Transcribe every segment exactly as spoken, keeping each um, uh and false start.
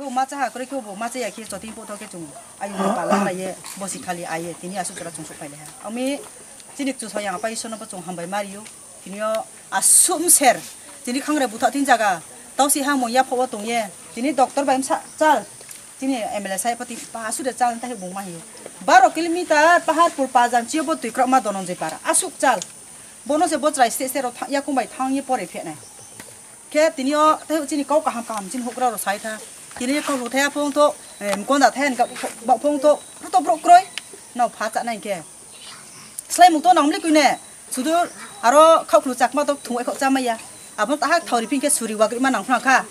Macha ha kore khe bo macha ya khe choti po tho khe chung ayung pala lai ye bosi khali aye tini asuk jora chung sok phai le ha. Ami chini chu soyang apa isono bo chung hambai mario. Tini o asum ser. Tini khangre butha tin jaga. Tausi ha mo ya pho tong ye. Tini doctor bai msa chal. Tini M L A sai pati pa asu de chal ta he bung ma hiyo. Baro kilometer Paharpur Pajan chiyo bo twi krok ma Dononjoi para. Asuk chal. Bono se bo chrai se se ro ya kumbai thang ye pore phe nai. Khe tini o tei chini kok kaham kaham chini hukra ro sai tha. Tini kok ru thaya phung to, em, konda thaya ni kok ba phung to, to brok kroi. No pha cha nai khe. Slai muk to nang mli kuine. Sudur aro khok lu chakma to thung khok cha maya. Abo ta hak thori phin khe suri wagri ma nang phang kha.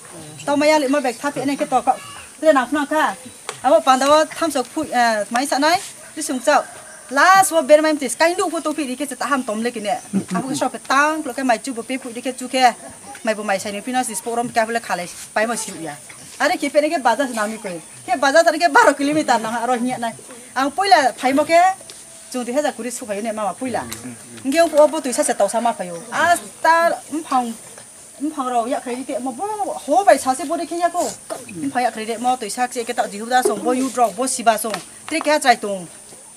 To maya le ma bek tha phe nai khe to kok. Tre nang phang kha. Abo panda o thamsok phu, eh, mai sa nai. Bisung chao. Last wo ber mai mtis kaindu pho tophi ri khe se taham tom le kine. Abo khe sok tang klo khe mai chu bo pe phui ri khe chu khe. Mai bo mai sai ni pina sis porom khe abo le khalai pai mo si ya. Are khe pe ne khe bajar nang ni koi. Khe bajar tari khe baro kilometer nang aro hinya nai. Ang poila phai mo khe chung dui hajar kuri su phai ne mama poila. Nge ung po bo tuisa se tausa ma phaio. Asta mphang mphang rok yak khlai di te mo bo ho bai sa se bo de khe yako. Mphang yak khlai de mo tuisa se ke ta jihuda song bo yut rok bo siba song. Tre khe chai tung.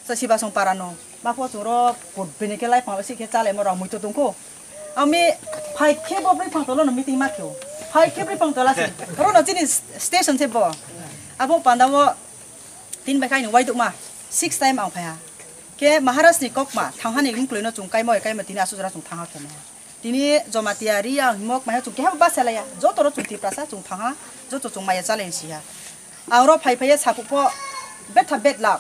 Sa siba song para no. Ma pho chung ro kut bini khe lai phang si khe chale mo rok mui to tung ko. Ami phai khe bo bri phang tolo no meeting ma khe. Phai khe bri phang tola se. Ro no chini station se bo. Abo panda wo tin bai khai ni wai duk ma. Six time ang phai ha. Khe Maharaj ni kok ma thang ha ni mkloi no chung kai mo kai ma tini asu jora chung thang ha khe ma. Tini Jamatia, Riang, Himok, maya chung keha basa laya. Joto ro chung Tiprasa chung thang ha, joto chung maya challenge si ha. Ang ro phai phai ya sapuk pho betha bet lak.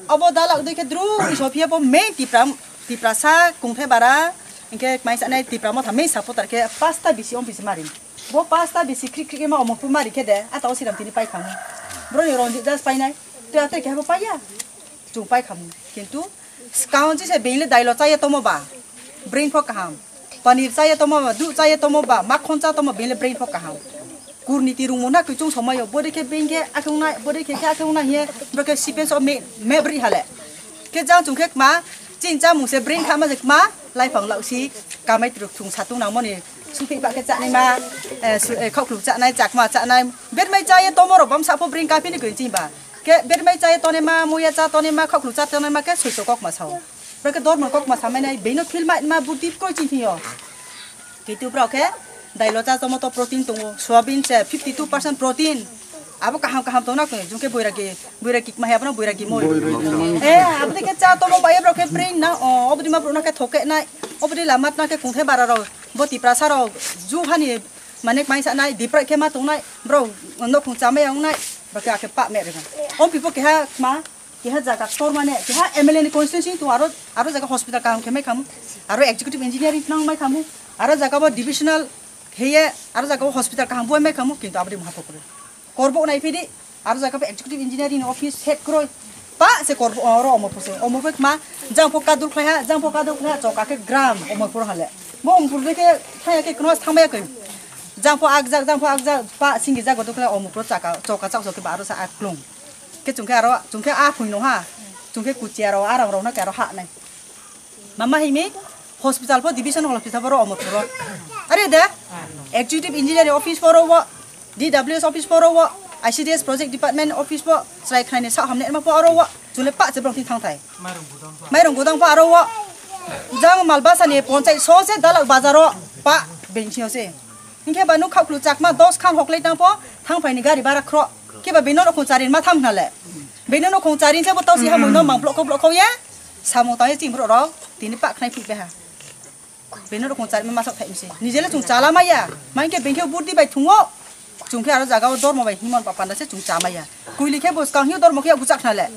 Abo dalak dui khe dru ni sophiya bo main Tipra, Tiprasa kungthai bara. Hingkhe mai sa nai Tipra motha main supporter khe pasta bisi om bisi mari. Bo pasta bisi krik krik ma omo phu mari khe de. Ata o siram tini pai khamu. Bro ni Ranjit Das pai nai. Tu ate khe bo pai ya. Chung pai khamu. Kintu skang chi se being le dailo chaya tomo ba. Brain pho kaham. Panir chaya tomo ba, du chaya tomo ba, makhon cha tomo being le brain pho kaham. Kurniti rungmo na kuchung somayo, bode khe being khe akhung nai, bode khe khe akhung nai hiye, bro khe sipes o me, me bri hale. Khe jang chung khe kma, chini chamung se brain kha ma je kma, lai phang lau si, kamai truk thung satung nang moni, suphi pa khe chanai ma, eh, su-, eh, khok thuk chanai, chakma chanai, bermai chaya tomo ro bam sa pho brain ka phini koi chini ba. Khe bermai chaya tone ma, muya cha tone ma, khok thuk cha tone ma khe soito kok ma sao. Bro khe dormo kok ma samai nai, beino feel ma, ma buddi koi chini yo. Kitu bro khe, dailo cha tomo to protein tongo, soyabin se fifty two percent protein. Abo kaham kaham tongna khe, jung khe boiragi, boiragi ma he abono boiragi moi. Eh, abo de khe cha tomo bai bro khe brain na, o, obdi ma bro na khe thoke nai, obdi lamat na khe kungthe bara ro, bo Tiprasa ro, ju hani, mane mai sa nai, dipra khe ma tong nai, bro, no kung cha mai ang nai, bro khe akhe pa me re. Om pipo khe ha ma, Keha jaga tor mane, keha M L A ni constituency tu aro, aro jaga hospital kaham khe mai khamu, aro executive engineering nang mai khamu, aro jaga bo divisional heye, aro jaga bo hospital kaham bo mai khamu, kintu abri maha pokore. Korbo nai phidi, aro jaga bo executive engineering ni office head kroi, pa se korbo oro omo pose, omo phe ma, jang pho kadul khlai ha, jang pho kadul khlai ha, choka khe gram omo pho hale. Bo omo pho khe thaya khe kno thang ya khe. Jang pho ak jak, jang pho ak jak, pa singi jago dukla omo pho chaka, choka chak chok khe ba aro sa ak klung. Khe chwng khe aro, chwng khe a phwino ha, chwng khe kuchia rok, a rang rok no khe aro ha nai. Mama himi hospital pho, division hospital pho ro omo phuro. Are de, executive engineer office pho ro wo, D W S office pho ro wo, I C D S project department office pho, chwrai khnai ni sa hamne ma pho aro wo, chwng le pa che bwrok thang thai. Mairong gudang pho aro wo, jang Malbasa ni ponchai so se dalak bazar o pa benchi o se. Hinkhe ba nuk khaklu chakma dos khan hoklai tang pho, thang phai ni gari bara khro. Khe ba bino rok khung charin ma tham hna le. Bino no khung charin se bo tau si ha mui no mang blok kho blok kho ye. Samung tang ye ching bro rok, tini pak khnai phik beha. Bino rok khung charin ma sok thai mse. Nijele chung chala maya. Main khe bengkhe burdi bai thungo. Chung khe aro jaga o dormo bai himon pa panda se chung cha maya. Kuili khe bo skang hiu dormo khe guchak hna le.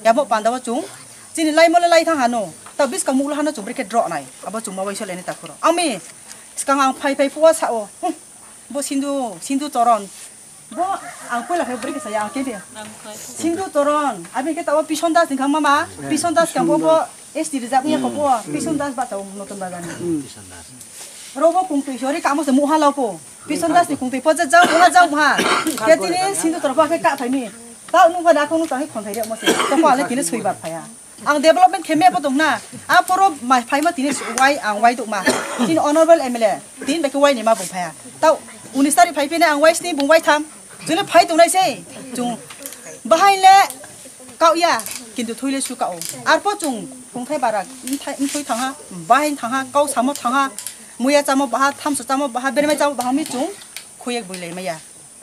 Yabo panda o chung. Chini lai mo le lai thang hano. Tau bis ka mukla hano chung brekhe dro nai. Abo chung ma bai so le ni ta khoro. Ami skang ang phai phai phuwa sa o. Hmm. Bo Sindhu, Sindhu Choron. Bo ang poila khe bwrwi kisa ya ang khe de. Sindhu Choron, abi khe tabo Pison Das ni khang mama, Pison Das kang bo, bo S T rijak ya ko bo, Pison Das ba tabo Notun Bazar ni. Ro bo kung twi sori kamo se muha lo po. Pison Das ni kung twi po je jang ha jang ha. Khe tini Sindhu Choron ba khe ka thai ni. Ta nu ba da ko nu ta khe khon thai re mo se. To pa le tini sui ba phaya. Ang development khe me bo tong na. A poro mai phai ma tini wai ang wai duk ma. Tini honorable M L A. Tini bai khe wai ni ma bung phaya. Tau unis tarik phai phine ang wai sni bung wai tham. Chwngno phai tongnai se, chwng bahai le kau ya, kintu thwi le su kau. Arpho chwng kungthai bara, mthai, mthwi thangha, bahai thangha, kau samo thangha, muya chamo baha, thamso chamo baha, bermai chamo baha, mi chwng khuyek bui lai maya.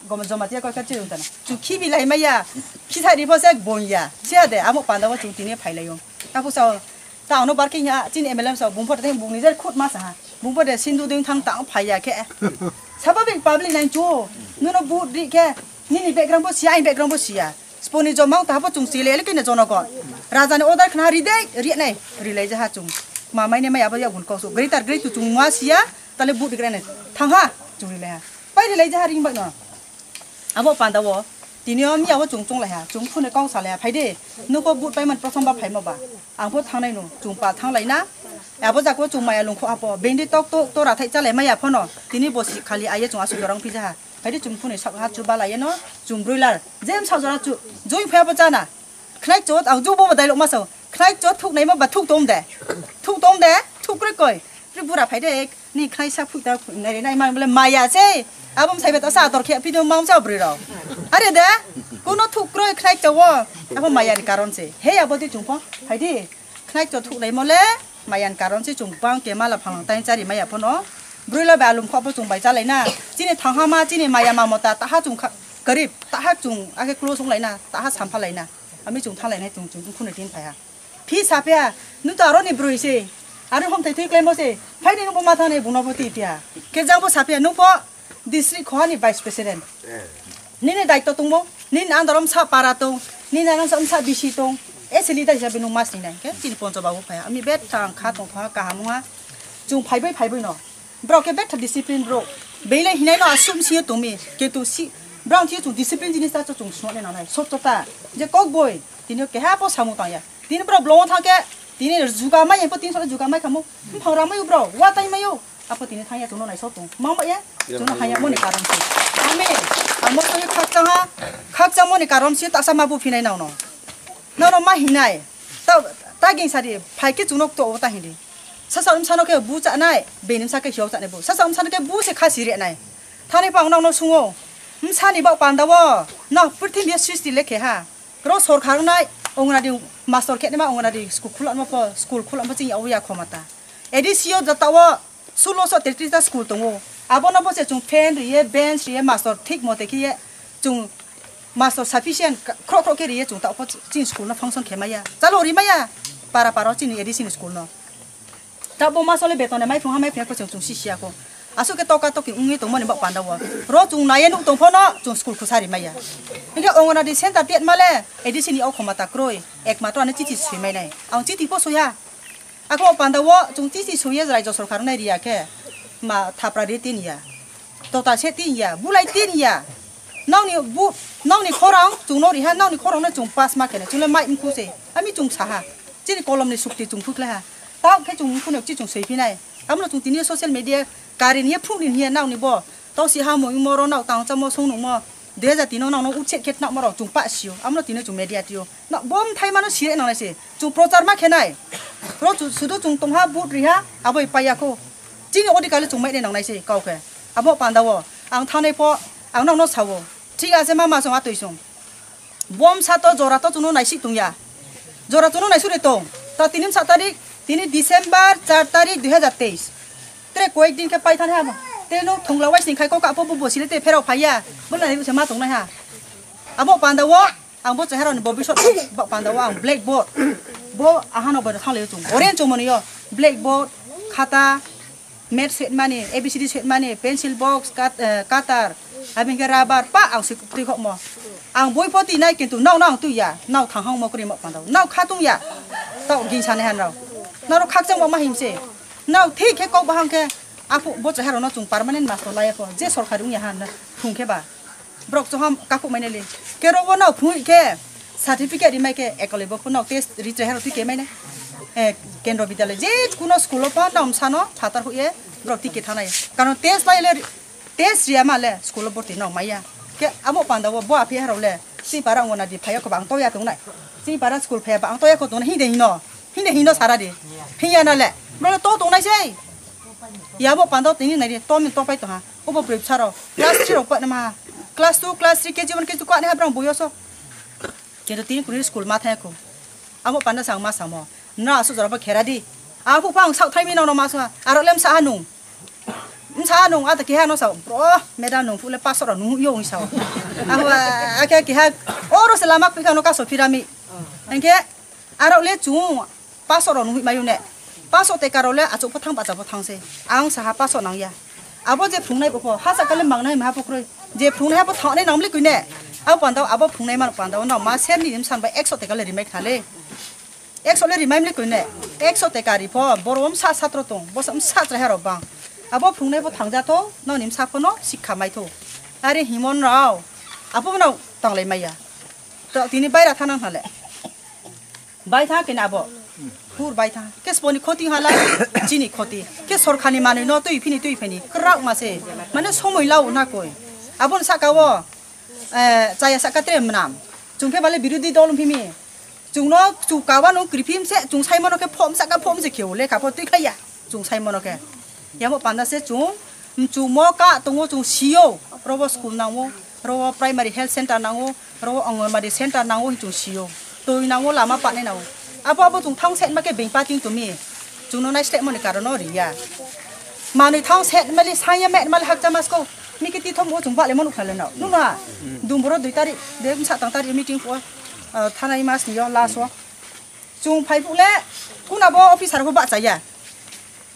Gom joma tiya koi kha chwng tana. Chwng khibi lai maya, khisa ri pho se bon ya. Siya de, amo panda o chwng tini phai lai o. Taku sao, ta ano bar khe ya, chini M L A sao, bung pho de, bung ni jer khut ma sa ha. Bung pho de, sindu ding thang tang phai ya khe. Sababik public nai chu, nuno vote ri khe, nini background bo siya, aini background bo siya. Sponi jomang ta bo chwng chile ele kene jonokon. Raja ni order khna ri dei, ri nai, ri lai jaha chwng. Ma mai ne mai abo ya gun kok so. Greater great chwng ma siya, tale vote ri kene. Thang ha, chwng ri lai ha. Pai ri lai jaha ring bak no. Abo panda o, tini o miya o chwng chwng lai ha, chwng phone kong sa lai ha, phai de. Nuko vote pai man prothom ba phai ma ba. Ang pho thang nai no, chwng pa thang lai na. Abo jako chwng maya lung kho apo. Bendi tok tok to rathai cha lai maya pho no. Tini bo si khali aye chwng asu dorang phi jaha. Phai de chwng phone sak ha chu ba lai no, chwng broiler. Jem sa jora chu, joi phai abo cha na. Khnai chot, ang ju bo ba dai lok ma sao. Khnai chot thuk nai ma ba thuk tom de. Thuk tom de, thuk kre koi. Pri bura phai de, ni khnai sa phui ta phui nai nai ma bole maya se. Abo msai beta sa tor khe phi do ma sa bri rok. Are de, kuno thuk kre khnai chot wo. Abo maya ni karon se. He abo di chwng pho, phai di. Khnai chot thuk nai mo le, maya ni karon se chwng bang ke mala phang tai chari maya pho no. Brui lo ba alum kho pho chwng bai cha lai na. Chini thang ha ma, chini maya ma mota, ta ha chwng kha, karib, ta ha chwng ake close ong lai na, ta ha sam pha lai na. Ami chwng tha lai nai chwng chwng khune tin phai ha. Phi sa phiya, nung to aro ni broi se, aro hom thai thwi klai mo se, phai ni nung bo ma thang ni bung no bo ti phiya. Khe jang bo sa phiya, nung pho district khoha ni vice president. Nini daitto tongmo, nini andor om sa para tong, nini andor om sa bisi tong, ese leader hisabe nung mas ni nai, khe chini poncho babu phai, ami bet thang kha tong kha kaham wngha, chwng phai bai phai bai no. Borok khe betha discipline borok. Belai hinai no aswk sio tongmi. Kintu si, borok thio chwng discipline jinis ta chwng swnamwi nangnai. Sotto ta. Je kok boi, tini keha po samung tangya. Tini borok blongo thangkhe, tini juga mai, po tini soro juga mai khamu. Buphang ramai borok, wa tai maio. Apo tini thangya chwngno naisok tong. Mama ya, chwngno haya moni karon si. Ami, amo to khakchang ha, khakchang moni karon si tasa ma buphinai nauno. Nauno ma hinai. Ta, ta ging sadi, phai khe chwngno to ta hindi. Sasa wmsano khe bu chanai, bini wmsa khe hiyo chanai bu. Sasa wmsano khe bu se kha siri nai. Thani pang nokno sungo. Wmsani bak panda o. No, purthimbi sristi lekhe ha. Ro sorkar nai, ongradi master khe ma ongradi school khulak ma pho, school khulak ma chini awi ya khomata. A D C o jata o, sulo so tetris ta school tongo. Abono bo se chwng fan riye, bench riye, master thik mote khiye chwng master sufficient khro khro khe riye chwng ta pho chini school no function khe maya. Chalo ri maya, para para chini A D C ni school no. Ta bo ma sole beton mai phung ha mai phung ko chwng chwng si siya ko. Aswk khe toka toki wngwi tongmani bak panda o. Ro chwng naiye nuk tong phono chwng school khusari maya. Hinkhe ongonadi center tet male A D C ni o khoma ta kroi. Ekmatro ani chithi sui mai nai. Ang chithi po suya. Ako panda o chwng chithi suye Rajya Sarkar nai riya khe ma thapra ri tin ya. Tota se tin ya, bulai tin ya. Nokni bu, nokni khorang chwngno riha, nokni khorang no chwng pass ma khene, chwngno mai mkhu se. Ami chwng saha. Chini kolomni sukti chwng phuklaiha. Tao khe chwng phunuk chi chwng swi phinai. Amno chwng tini social media kari niya phung ni niya nokni bo. Tao si ha mo imo ro nok tang chamo song nungmo. Dui hajar tino nokno utse khet nokmo rok chwng pa sio. Amno tini chwng media tio. Nok bom thai mano sire nang se. Chwng prochar ma khenai. Ro chwng sudo chwng tongha but riha aboi paya ko. Chini odikali chwng mai nang nai se kau khe. Abo panda o ang thanai pho ang nokno sawo. Thik ase ma ma chwng atwi chwng. Bom sa to jora to chwngno naisik tongya. Jora chwngno naisuk ri tong. Ta tini sa tarik, tini December char tarik dui hajar teis. Tre koyek din khe pai thani hamo. Te no thongla wai sing khai kok apo bo bosile te pherok phaiya. Bo nai se ma tongnai ha. Abo panda o ang bo chehara ni bobisot bo panda o ang blackboard. Bo ahano bo thang le chung. Orange chumoni yo blackboard, khata, Math sitmani, A B C D sitmani, pencil box, cut-, eh, cutter, abini khe rubber, pa ang si twi khokmo. Ang boi pho twi nai, kintu nokno ang twi ya, nok thang hangmo kwrwi mok panda o. Nok kha tung ya, tok gin sani han rok. Norok khakchangmo ma himse. Nok thik khe kok bahang khe, aphuk bo chehara no chwng permanent master laiya pho, je sorkari wngya han thung khe ba. Borok soham kakhuk mai nai le. Kero bo no phunui khe certificate rimai khe ekole bo phunuk test ri chehero twi kemai nai. Eh, kendro bidyaloi je kuno school o pa nom sano phatar huye borok twi kethanai. Karon test bai le test riya ma le school o borti no maya. Ke amo panda o bo aphi haro le si para ngona di phaya ko bang toya tongnai. Si para school phaya bang toya ko tongnai hinde hino. Hinde hino sara di. Hiya na le. Bro to tongnai sei. Yabo panda tini nai di to min to pai to ha. Obo bwrwi bwsarok class three rok phatnama Class two, class three, K G one, K G two kwani habrang boyoso. Kintu tini kuri school ma thaya ko. Amo panda sang ma samo. Na asu jora ba khera di. Apu pang sak thai mi nang no ma sa. Aro lem sa anung. Msa nung ata keha no sao, bro, madam nung phule pasok rok nung yo sa. Ako ake keha oro se lama pika no kaso pirami. Engke aro le chung pasok rok nung mayu ne. Pasok te karo le achuk pothang bacha pothang se. Ang saha pasok nang ya. Abo je phungnai bo pho, hasa kale mangnai maha pukroi. Je phungnai abo thangnai nang mli kuine. Abo pandao abo phungnai man pandao no ma ser ni nim san ba ekso te kale rimai khale. Ekso le rimai mli kuine, ekso te kari pho, boro msa satro tong, bosa msa chrai harok bang. Abo phungnai bo thangja tho, noni msa pho no sikha mai tho. Are himon rao, abo no tanglai maya. To tini baira thana hale. Bai tha kene abo. Hur bai tha. Ke sponi khoti hala, chini khoti. Ke sorkhani manui no tui phini tui phini. Krak ma se. Mane somoi lau na koi. Abo saka o, eh, chaya saka tre mnam. Chungke bale birodi dol phimi. Chungno chu kawa no kripim se, chung sai mano khe phom saka phom se kheo lekha pho twi khaiya. Chung sai mano khe. Yamo panda se chung, chung mo ka tongo chung sio. Robo school nango, robo primary health center nango, robo anganwadi center nango chung sio. Twi nango lama pane nango. Abo abo chung thang set ma khe beng pating tumi. Chungno nai step mani karono riya. Manwi thang set mali sanya met mali hakcha masko. Miki ti thom o chung bale manu khale no. Nuna. Dumboro dui tarik, de sa tang tarik meeting pho. Ah, thanai mas ni yo last o. Chung phai phuh le, kuna bo officer pho bahcha ya.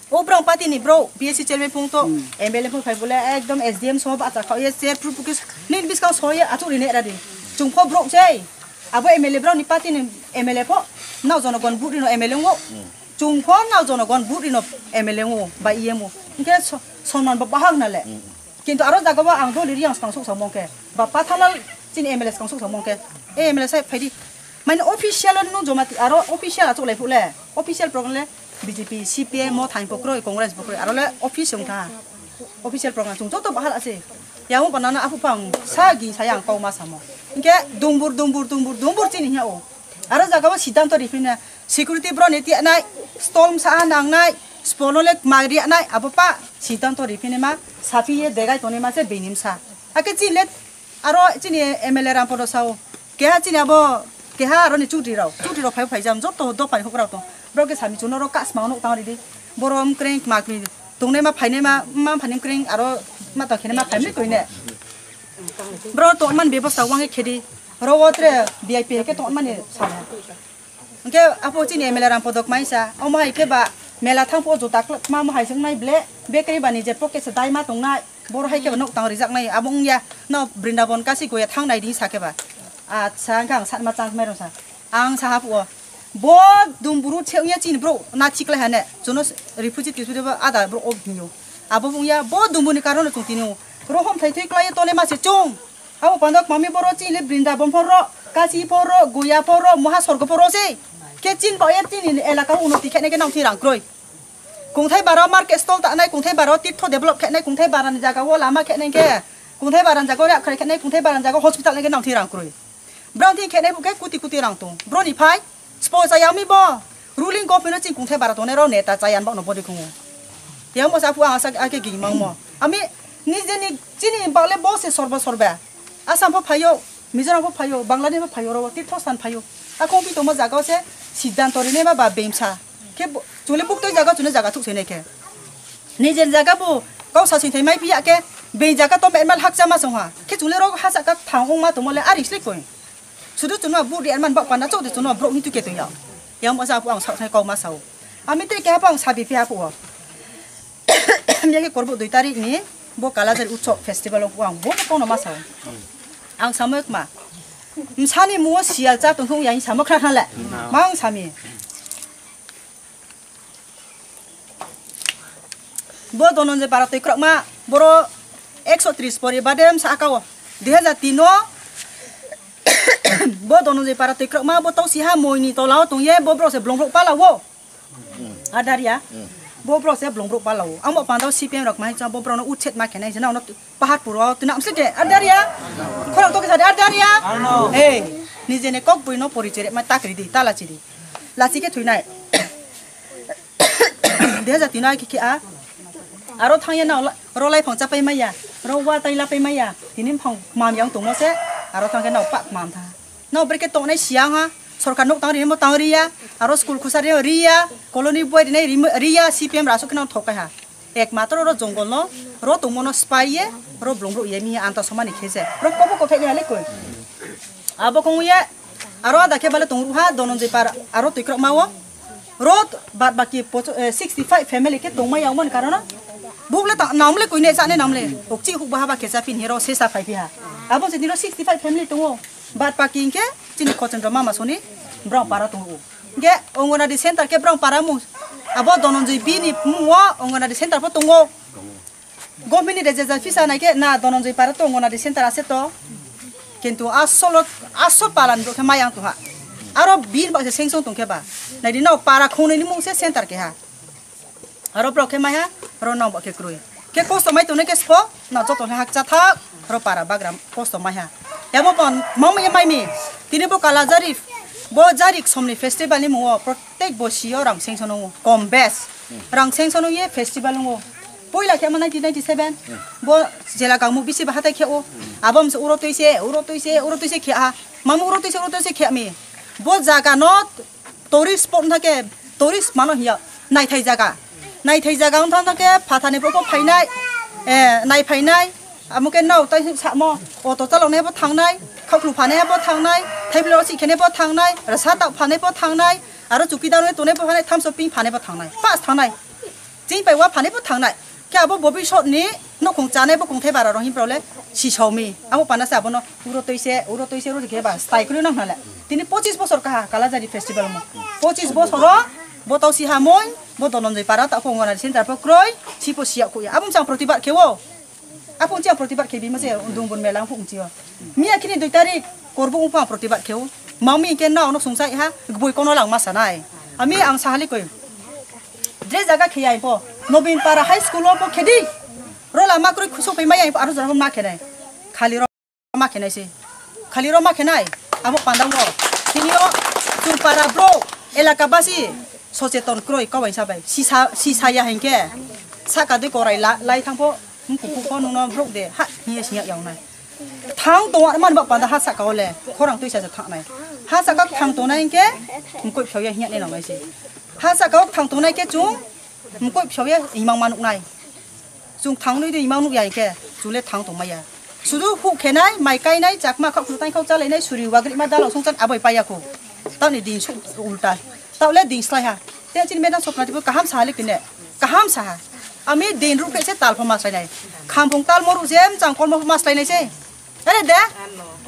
O brong party ni bro, B S C chairman phung to, M L A phung phai phuh le, ekdom S D M so bahcha khao ye, chair pru pukis, nin biskang so ye, achuk ri ne ra di. Chung pho bro chei. Abo M L A bro ni party ni M L A pho, nao jonogon budi no M L A ngo. Chung pho nao jonogon budi no M L A ngo, ba E M o. Hingke so-, sonman bo bahag na le. Kintu aro jaga bo ang doli riyang skang sok samong ke. Ba Pathanal chini M L A skang sok samong ke. E M L A sai phaidi. Mane official no joma ti aro official achuk lai phuh le. Official program le B J P, C P M mo thain pokro, Congress pokro. Aro le office ong tha. Official program chung joto bahal ase. Yang banana apu pang sa gi sayang kau ma samo. Hingke dumbur, dumbur, dumbur, dumbur chini hiya o. Aro jaga bo siddhanto riphina. Security bro ni tiya nai, stol msa nangnai, spolo le magriya nai, abo pa siddhanto riphini ma, sapi ye degai toni ma se benim sa. Ake chini le, aro chini M L A Rampodo sao, keha chini abo, keha aro ni chudri rao, chudri rao phai phai jam, joto do phai huk rao tong. Bro ke sami chuno ro kas ma nuk tang ridi, boro mkreng magri, tongnai ma phainai ma, ma phanim kreng, aro ma to khene ma phaimni koine. Bro to man bebosta wange khedi, ro wotre V I P ke to man ni sa. Hingke apo chini M L A Rampodo kmaisa, omo hai khe ba mela thangphuo juta klwkma mo hai se wngnai ble, bakery ba nije pocket se daima tongnai, boro hai khe ba nok tang rijaknai, abo wngya, no Brindaban kasi goya thangnai di sa khe ba. Acha, hingke ang sanma chance mai rwngsa. Ang saha phuo, bo dumburu the wngya chini bro, na thiklai hane, chuno refugee tisuri bo ada bro o hinyo. Abo wngya, bo dumbuni karon chung tini o, rohom thai thwi klai tole ma se chung. Abo pandok mami boro chini le Brindaban phoro, Kasi phoro, Goya phoro, Moha Sorgo phoro se. Khe chin bo ye chini elaka unnoti khe nai khe nang thwi rang kroi. Kungthai bara market stall ta nai, kungthai bara tirtho develop khe nai, kungthai bara ni jaga o lama khe nai khe, kungthai bara ni jaga o yak khe nai, kungthai bara ni jaga o hospital nai khe nang thwi rang kroi. Brang thwi khe nai bu khe kuti kuti rang tong. Bro ni phai. Spo chaya mi bo. Ruling government o chini kungthai bara tongnai rok neta chaya ni bagno body khungo. Yang bo sa phu ang asa ake gini mangmo. Ami nijeni chini bagle bo se sorba sorba. Assam pho phaio, Mizoram pho phaio, Bangladesh pho phaio, oro tirtho stan phaio. Akong pi tongma jaga o se siddhanto rinai ma ba bemsa. Khe bo, chule buktoi jaga chule jaga thuk senai khe. Nijer jaga bo kau sa singthai mai piya khe, beng jaga to mermal hakcha ma songha. Khe chule rok hasa ka thang ong ma tongmo le ari slik koi. Sudu chuno budi an man bak panda chok de chuno brok ni tuke to ya. Yang masa apu ang sa thai kau ma sao. Ami te ke apa ang sabi pia apu. Ami ke korbo dui tarik ni bo Kalajari Utsav festival o ang bo kono ma sao. Ang samo ma. Msani muo sial cha tong thung yang samo khra khna le. Mang sami. Bo Dhananjay Para twi kwrwkma, boro ekso tris pori bade msa aka o. Dui hajar tin o bo Dhananjay Para twi kwrwkma, bo tausi ha moini tola o tong ye, bo bro se blong blok pala o. Adaria. Bo bro se blong blok pala o. Amo pandao C P M rok mai cha bo bro no uchet ma khenai jena ono Paharpur o twi namse de, ar daria? Khorang to kisa de, ar daria? Hey, nije ne kok bui no porichoi ma takri di, ta lachi di. Lachi ke thuinai. Dui hajar tin o ai khe a. Aro thangya na ola, ro lai phang chapai maya. Ro wa tai lapai maya. Tini phang mam yang tongmo se. Aro thang khe no pak mam tha. No bre khe tongnai siang ha. Sorkar nuk tang ri mo tang ri ya. Aro school khusa ri ri ya. Colony boi ri nai ri ya. C P M rasuk khe no thok kai ha. Ek matro ro jongol no. Ro tongmo no spai ye. Ro blong ro ye mi anta somani khe se. Ro kobo kothai ni hale koi. Abo kong ye. Aro ada khe bale tong ru ha Dononjoi par aro twi krok ma o. Rot bad baki pocho-, eh, sixty five family khe tongma yangmani karon bukle ta namle koine sane namle okchi huk baha ba khe cha pin hero sesa phai piha. Abo se dino sixty five family tongo. Bad baki hinkhe chini Khochendra mama soni brong para tongo. Ge Anganwadi center khe brong para mu. Abo Dononjoi bini mungo Anganwadi center po tongo. Government ni rejeja fisa nai khe na Dononjoi para to Anganwadi center ase to. Kintu asolo asol palan bro khe mayang tuha. Aro bin ba se sengsong tong khe ba. Nai di no para khongnwi ni mung se center khe ha. Aro bro khe mai ha, aro no ba khe kroi. Khe kosto mai tongnai khe spo, na joto le hakcha thak, aro para bagram kosto mai ha. Yabo pon mong mai mai mi. Tini bo Kalajari, bo Jarik somni festival ni mungo protek bo sio rang sengsong no kom bes. Rang sengsong no ye festival ngo. Poila khe ma nineteen ninety-seven. Bo jela gangmu bisi ba hatai khe o. Abo mse uro twi se, uro twi se, uro twi se khe ha. Mamu uro twi se, uro twi se khe mi. Bo jaga no tourist spot wngkha khe tourist mano hiya. Naithai jaga. Naithai jaga wngkha khe phathani bro phainai. Eh, nai phainai. Amo khe nao tai samo auto chaloknai bo thangnai. Khaklu phanai bo thangnai. Thaipli rosik khenai bo thangnai. Rasa tak phanai bo thangnai. Aro chukidar tonai bo phanai. Thamso ping phanai bo thangnai. Pas thangnai. Chini pai wa phani bo thangnai. Khe abo bobisot ni nokhong chanai bo kongthai bara rok himprole sisaumi. Abo pana se abono uro toise, uro toise, uro khe ba stai kri nang nale. Tini pochis bosor kaha Kalajari festival mo. Pochis bosor o bo tau si hamoi, bo Dononjoi para ta ko Anganwadi center po kroi, sipo siya kuya. Abo chang protibad khe o. Aphung chiya protibad khe bima se dungbun mela aphung chiyo. Miya khini dui tarik korbo ungpa protibad kheo. Mami ke na ono sungsa iha boi kono lang masa nai. Ami ang sahali koi. Dre jaga kheyai po. Nobin para high school o po khedi. Ro lama kroi khuso phai mai ai po aro jora ma khenai. Khali ro ma khenai se. Khali ro ma khenai. Abo panda wo. Tini o chupara bro. Elaka basi. Socheton kroi kawaisa bai sisa sisa ya hinkhe saka de korai la lai thangpho mukupuk pho nungno brok de ha hiya siya yawnai thang tong man ba panda ha saka ole khorang tuisa je thangnai ha saka thang tongnai hinkhe mukoi phyo ya hiya ne nangnai se ha saka thang tongnai khe chung mukoi phyo ya imang manuknai. Chwng thang nwi de imang nuk ya khe, chwng le thang tong maya. Sudu hu khenai, mai kainai, chakma khak khulu tang khau chalainai, suri wagri ma dalok song chan abai paya khu. Tao ni din su ulta. Tao le din slai ha. Te chini medam sopna tibu kaham sa le kine. Kaham sa ha. Ami din ru khe se tal pho ma sai nai. Khampung tal moru jem chang kol mo ma slai nai se. Are de?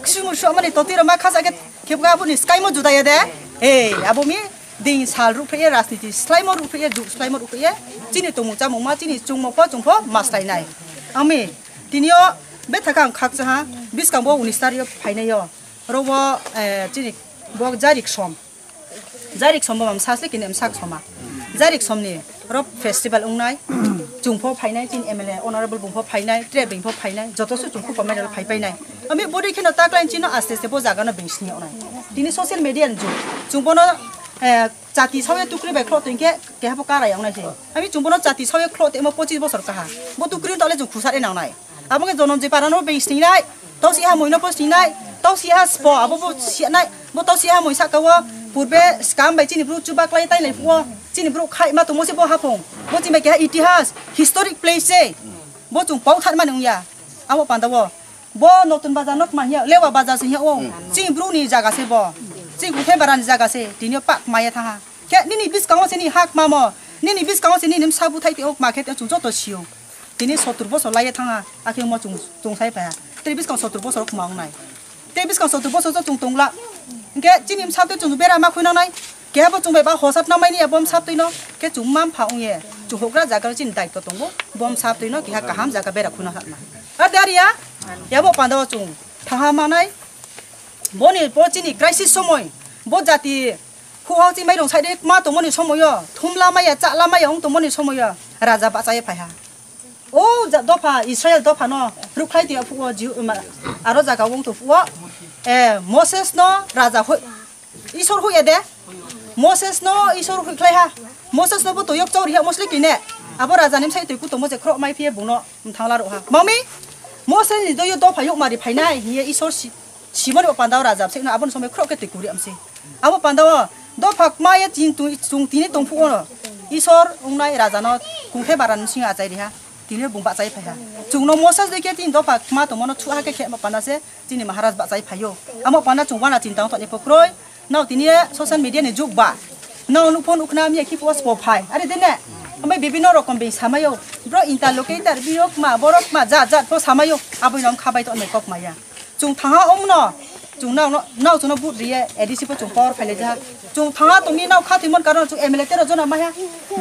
Kisumu su amani toti roma khasa ke khebga aboni sky mo juda ya de? Hey, abo mi ding sal ruk pheye rajniti slai mo ruk pheye ju slai mo ruk pheye chini tumu chamu ma chini chungmo pho chung pho ma slai nai. Ami tinio bethakang khakcha ha biskang bo unis tario phainai yo. Robo, eh, chini bo jarik som. Jarik sombo mam sasle kini msak soma. Jarik somni ro festival wngnai. Chwng pho phainai, chini M L A honorable bung pho phainai, tre bing pho phainai, joto se chwng pho medal phai painai. Ami bodi kheno taklain chino aste aste bo jaga no bing sini onai. Tini social media ni jug. Chwng bono, eh, chati sawi tukri bai khlo tongke keha bo karai ongnai se. Ami chwng bono chati sawi khlo temo pochis bosor kaha. Bo tukri tole chwng khusare nangnai. Abo khe Jononjoi para no beng sinai, tau si ha moi no po sinai, tau si ha spo abo bo sinai, bo tau si ha moi saka o purbe scam bai chini bru chuba klai tai lai phuo, chini bru khai ma tongmo se bo haphung, bo chini bai keha itihas, historic place se, bo chung pau than mani wngya, abo panda o, bo notun bazar no ma hiya, lewa bazar se hiya o, chini bru ni jaga se bo, chini guthai bara ni jaga se, tini o pak maya thaha. Khe nini biskango se ni hak mamo, nini biskango se nini msa buthai teo ma khe teo chwng joto sio. Tini sotur bosor laiye thangha, akhe omo chwng, chwng sai phaiha. Tei biskang sotur bosor khma wngnai. Tei biskang sotur bosor chwng tongla. Hinkhe chini msa twi chwng bera ma khuina nai. Khe bo chwng bai ba hosat na maini abo msa twi no. Khe chwng ma mpha wngye. Chwng hokra jaga chini daitw tongo. Bo msa twi no keha kaham jaga bera khuina hakna. Ar dariya. Yabo panda o chwng thaha manai. Boni bo chini crisis somoi. Bo jati Huhao chini mairung side ma tongmani somoyo, thumla maya, chahla maya wng tongmani somoyo, raja bachaye phaiha. O ja-, dopha, Israel dopha no rukhlai tongya phuo, Jihu-, ma-, aro jaga wng tong phuo, eh, Moses no raja hoi, Isor hoiya de, Moses no Isor hoikhlaiha, Moses no bo toyok chauri ha mosle kine, abo raja ni bwsai twi kutomo je khorok mai phiye bungno mthangla rokha. Mami, Mose ni doyo dopha yokmari phainai hiye Isor si-, simoni o pandao rajab se no aboni somoi khorok khe twi kuri amse. Abo pandao dopha kma ye tin tu-, chung tini tongphuko no Isor ungnai raja no kungthai bara ni singa achai riha. Tini bung bachai phaiha. Chung no Moses doi khe tin dopha kma tongmo no thuha khe khe panda se chini Maharaj bachai phaio. Amo panda chung wana chinta tongni phukroi. Nao tini social media ni jug ba. Nao nuk phone ukna mi ki post po phai. Are dene. Ambai bibino rokom be samayo. Bro interlocutor biro kma borok kma jat jat po samayo. Aboi nom khabai to ne kok maya. Chung thanga omno. Chung nao no, nao chung no but riye A D C po chung power phai le ja. Chung thanga tongni nao kha thimon karon chung M L A tero jona maya.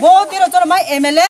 Bo tero jona mai M L A.